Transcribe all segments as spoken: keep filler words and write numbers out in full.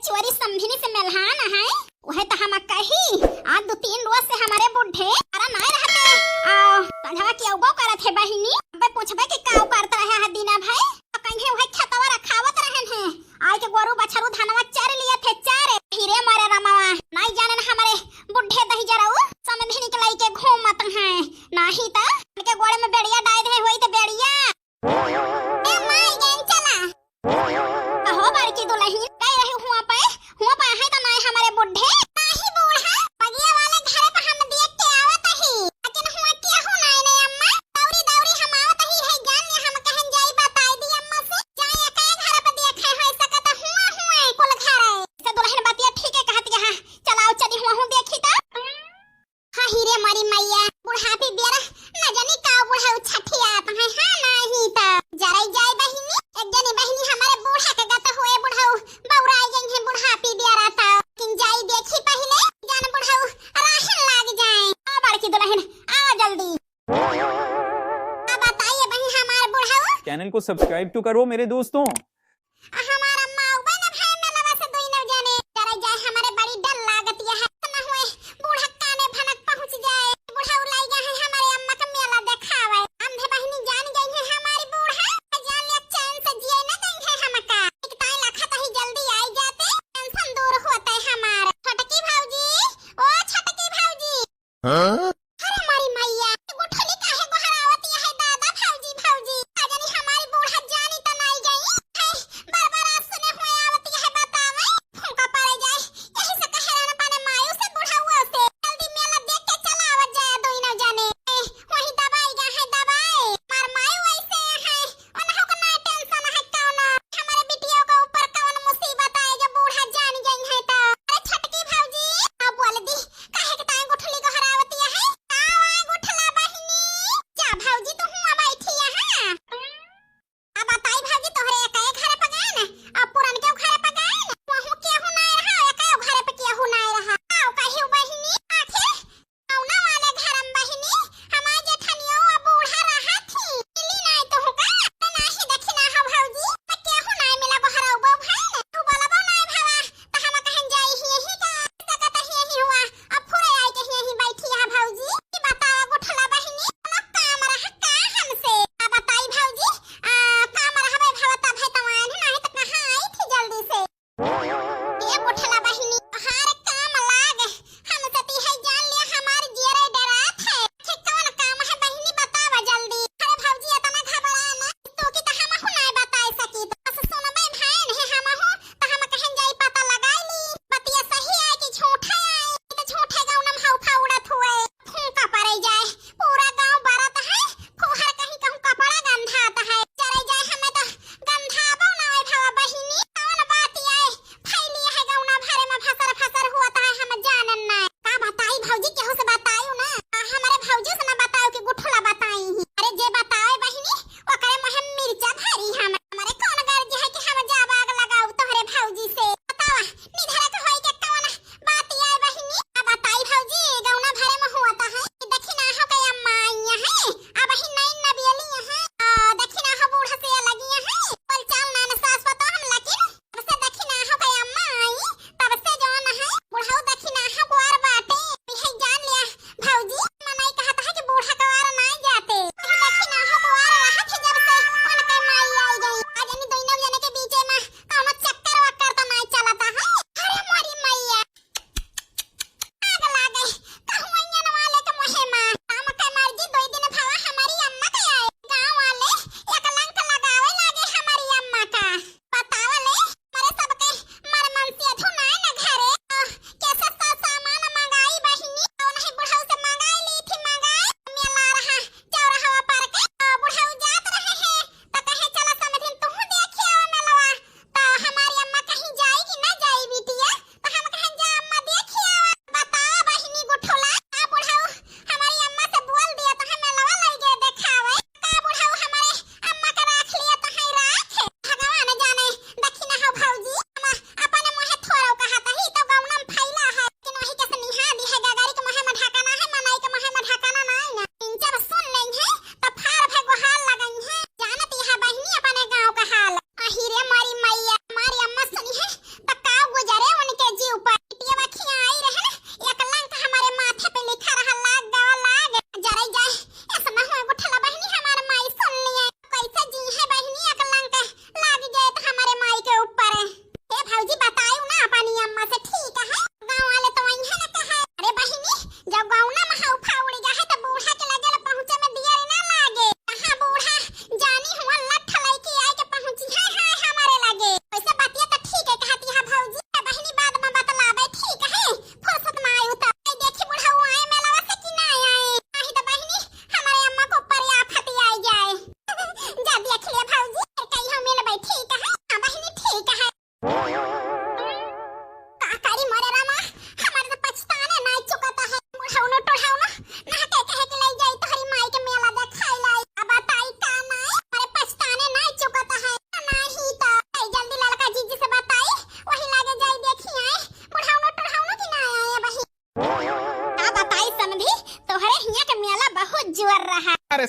चोरी समधिनी से मेलहान है। उहे त हम कही, आज दो तीन रोज से हमरे बुढ़े अरे नाय रहते। आ, संझवा की अउबो करत है बहिनी। अबे पूछबे कि का करत रहे है दिना भर? तो कहीं उहे खेतवा रखावत रहन है। आय के गोरू बछरू धनवा चर लिया थे चर। हीरे मारे रमावा, नाय जाने न हमरे बुढ़े दही जराऊ समधिनी के लइके घूमत हैं। नाही त के गोड़े में बेड़िया डाय दे होई त बेड़िया। ए माई, गैन चला। अहो बड़की दुलहिन, गई रही हुआ पे, हुआ पे आहे त नाय हमरे बुढ़े। नाही बूढ़ा, बगिया वाले घरे पे हम देख के आवत ही। लेकिन हुआ केहू नाय ने अम्मा, दौरी दौरी हम आवत ही है, जान ले हम कहन जाई बताई दी अम्मा से। जाए एके घर पे देखे होई सकत हुआ हुआ कुल घर है। से दुलहिन बतिया ठीक है कहत यहाँ, चलाओ चली हुआ हूँ देखी त। हाँ, हीरे मरी मैया, बुढ़ापी बेरा न जानी का बुढ़ऊ छठियात है, हाँ, नाही त। जराई जाए बहिनी, एक जनी बहिनी हमरे बूढ़ा के गत होए बुढ़ऊ, बौराई गई है बुढ़ापी बेरा त। किन जाई देखी पहिले, जान बुढ़ऊ राहन लाग जाए। आ बड़की दुलहिन, आ जल्दी। अब बताइए बहिनी हमार बुढ़ऊ। Channel को subscribe तो करो मेरे दोस्तों। आ हमार अम्मा अउबे न भाई मेलवा से दुई नौ जने। जरा जाए हमरे बड़ी डर लागत यह। न हुए बूढ़ा काने भनक पहुँच जाए। बुढ़ऊ लाई गए हैं हमरे अम्मा का मेला देखावे। अंधे बहिनी जान गई है हमारी बूढ़ा। जान ले चैन से जिए न गई है हमका। एक ताई लखत ही जल्दी आई जाते। Tension दूर होते हमार। छोटकी भौजी, ओ छोटकी भौजी। हाँ? अरे मारी मैया, गुठली काहे गोहरावत है दादा भौजी भौजी? का जानी हमारी बूढ़ा जानी त नाई गई। है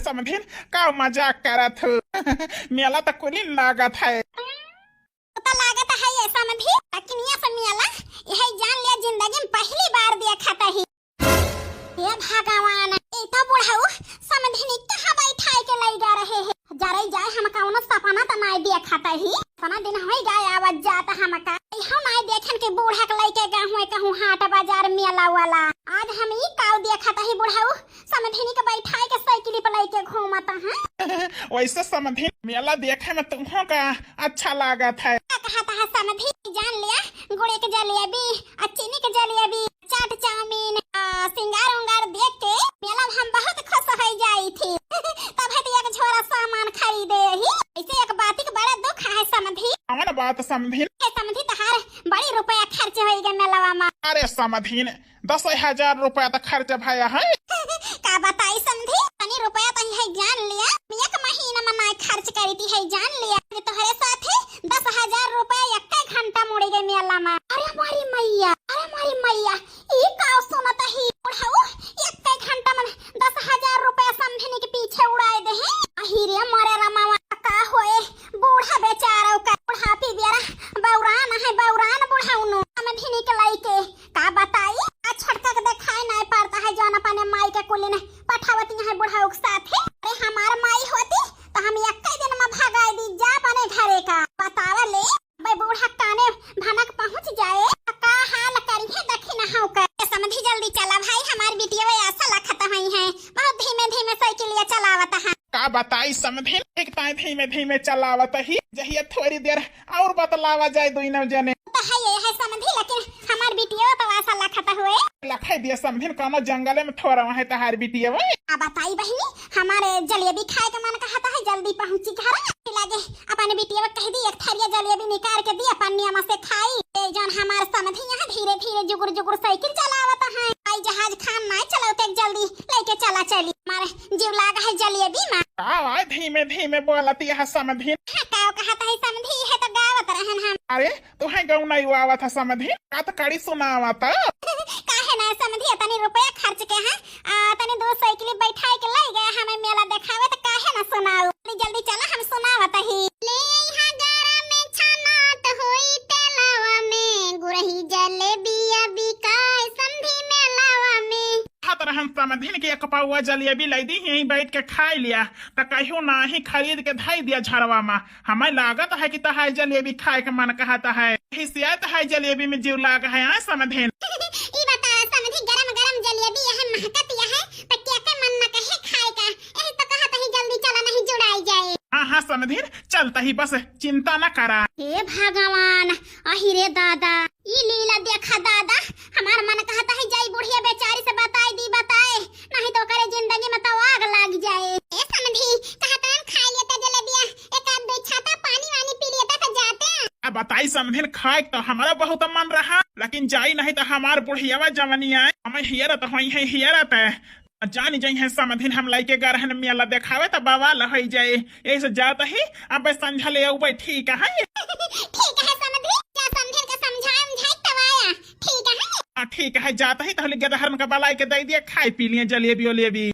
समधिन, का मजाक करत हो? मेला त कुलिन लागत है। त लागत है ये समधी, लेकिन ये सब मेला, यही जान लिया जिंदगी में पहली बार देखत ही। हे भगवान, ई तो बुढ़ऊ समधिनी कहाँ बैठाए के लई जा रहे हैं? जरे जाए हम कौनो सपना त नाय देखत ही। इतना दिन होई गए आवत जात हमका। इहो नाय देखन के बूढ़ा के लइके गहुए कहूँ हाट बाजार मेला वाला। आज हम ई काऊ देखत ही बुढ़ऊ समधिनी के बैठाए के साइकिल पे लइके घूमत हैं। वैसे समधिन मेला देखे में तुमको का अच्छा लागत है? का कहत है समधी, जान लिया गुड़ के जलेबी, आ चीनी के जलेबी, चाट चाउमीन, आ, सिंगार उंगार देख के मेला में हम बहुत खुश हो जाई थी। तब है तो एक झोरा सामान खरीदे ही। ऐसे एक बात के बड़ा दुख है समधी। कौन बात समधिन? ए समधी, तहार बड़ी रुपया खर्च होई गए मेलवा में। अरे समधिन, दस हजार रुपया तो खर्च भया है। का बताई समधी, तनी रुपया तो है जान लिया, एक महीना में नाय खर्च करी थी है जान लिया। ये तोहरे साथे दस हजार रुपया एक घंटा मुड़ी गए मेला में। अरे हमारी मैया, अरे हमारी मैया, ई का सुनत ही बुढ़ऊ, एक घंटा में दस हजार रुपया समधिनी के पीछे उड़ाए दे हैं। अही रे मोरे रमावा, का होए बूढ़ा बेचारा का, बुढ़ापी बेरा बौरान है, बौरान बुढ़ऊ नु समधिनी के लइके। का बताई, आ छोटका के देखाई नाय पड़ता है, जौन अपने माई के कुलिन पठावत यहाँ बुढ़ऊ के साथे। अरे हमार माई होती तो हम एक दिन में भगाई दी जा अपने घरे का। बतावा ले, बे बूढ़ा काने भनक पहुँच जाए, तो का हाल करिहे दखिन हऊ के। ए समधी जल्दी चला भाई, हमार बिटिया आशा लखत हुई है, बहुत धीमे धीमे साइकिलिया चलावत है। का बताई समधिन, एक ताई धीमे धीमे चलावत ही, जहिया थोड़ी देर और बतलावा जाए दोनों जने। तो है ये है समधी, लेकिन हमार बिटिया तो आशा लखत हुए। लखाई दिया समधिन, कौनो जंगले में थोड़ा वहाँ तहार बिटिया। आ बताई बहिनी, हमारे जलेबी खाए के मन कहत है, जल्दी पहुँची घर। लागे अपन बिटिया कह दी, एक थरिया जलेबी निकाल के दी, अपन नियम से खाई। ए जौन हमार समधी यहाँ धीरे धीरे जुगुर जुगुर साइकिल चलावत है। आई जहाज खान नाय चलावते, जल्दी लेके चला चली, हमारे जीव लाग है जलेबी में। का भाई धीमे धीमे बोलत यह समधिन? हाँ, का कहत है समधी, है तो गावत रहन हम। अरे, तुहे गौना आवत है समधिन, का तो कड़ी सुनावत। काहे ना समधी, तनी रुपया खर्च के है, आ, तनी दो साइकिल बैठाए के लाई गए हमें मेला देखावे, तो काहे ना सुनाऊ? जल्दी जल्दी चला, हम सुनावत ही। ले यहाँ गारा में छनात होई तेलावा में, गुरही जलेबिया बिकाए समधी मेलावा में। कहत रहन समधिन के एक पौवा जलेबी लाई दी, यहीं बैठ के खाई लिया, तो कहियो नाही खरीद के धाई दिया झरवा में। हमें लागत है कि तहार जलेबी खाए के मन कहत है, यही से तहार जलेबी में जीव लाग है, हाँ समधिन? ई बतावा समधी, गरम गरम जलेबी यह महकत यह, तो क्या के मन न कहे खाए का? यही तो कहत ही जल्दी चला, नहीं जुड़ाई जाए। हाँ हाँ समधिन, चलता ही बस, चिंता न करा। हे भगवान, अहि रे दादा, ई लीला देखा दादा, हमार मन कहत है जाई बुढ़िया बेचारी से बताई दी बताए, नहीं तो ओकरे जिंदगी में तो आग लाग जाए। ए समधी, कहत रहन खा लेते जलेबिया, एक आध दो छाता पानी वानी पी लेते तो जाते। अब बताई समधिन, खाए तो हमारा बहुत मन रहा, लेकिन जाई नहीं तो हमार बुढ़ियावा जवनी आए, हमें हियरत होई है, हियरत है। जानी जाई है समधिन, हम लइके गरहन मेला देखावे तो बवाल होई जाए, यही से जात ही। अब संझा ले आऊ, ठीक है? ठीक है समधी, जा समधिन के समझाए उमझाए तब आया। ठीक है। हाँ, ठीक है, जात ही, तहले गदहरन का बलाई के दे दिया, खाए पी लिए जलेबी उलेबी।